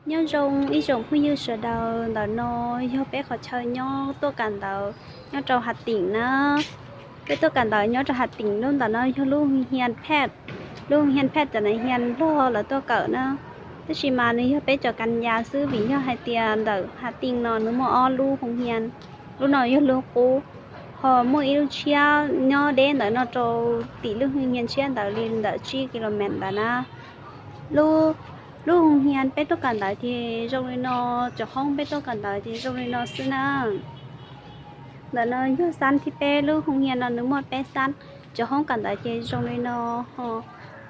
Nyob zoo ib tsoom phooj ywg sawv daws, ntawm no yog peb qhov chaw nyob tuaj kawm ntawv nyob rau Hà Tĩnh na. Peb tuaj kawm ntawv nyob rau Hà Tĩnh, lub ntawm no yog lub hoo hian phet, lub hoo hian phet cov na hian Nplog lawv tuaj kawm na. Tab sis mas nws yog peb cov kas yas xwb vim yog hais tias ntawm Hà Tĩnh no nws muaj ob lub hoo hian, lub no yog lub qub, ho muaj ib lub tshiab nyob deb ntawm no rau tim lub hoo hian tshiab ntawd li ntawm tsib kilomev ntawd na. Lub, lub hoo hian peb tuaj kawm ntawv ces zoo li no, cov hoob peb tuaj kawm ntawv ces zoo li no xwb na. Ntawm no yog xab thib peb, lub hoo hian no nws muaj peb xab, cov hoob kawm ntawv ces zoo li no. Ho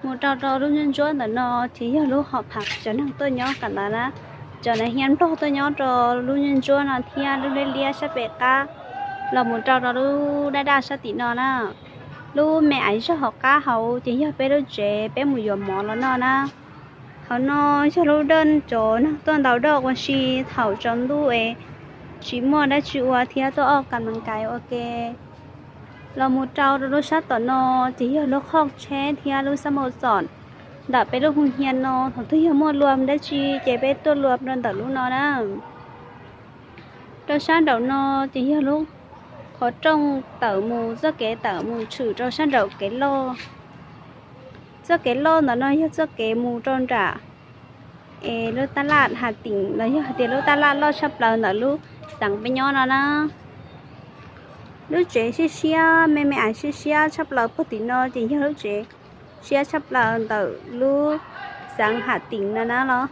mus rau rau lub ntsuab ntsuab ntawm no ces yog lub hom phav cov neeg tuaj nyob kawm ntawv na. Cov na hian Nplog tuaj nyob rau lub ntsuab ntsuab no thiab lub liab liab sab pem qab, los mus rau rau lub daj daj sab tim no na. Lub me aiv zog hauv qab hauv ces yog peb lub tsev peb mus yuav mov los noj na. Hauv no yog lub dawj cov neeg tuaj ntaus dawj ua si thaum tsaus ntuj es tsis muaj dab tsi ua thiab tuaj ua kas mas kais ua ke. Los mus rau rau lub sab tom no ces yog lub qhov tsheb thiab lub xab npau txom ntawm peb lub hoo hian no, thaum twg yog muaj luam dab tsi ces peb tuaj luam rau ntawm lub no na. Rau sab nraum no ces yog lub qhov rooj tawm mus, txoj kev tawm mus tshwm rau sab nraum kev loj. Txoj kev loj ntawm no yog txoj kev mus rau nram es lub taj laj Hà Tĩnh los yog hais tias lub taj laj loj tshaj plaws ntawm lub xeev peb nyob no na. Lub tsev siab siab, me me aiv siab siab tshaj plaws puag tim no ces yog lub tsev siab tshaj plaws ntawm lub xeev Hà Tĩnh no na los.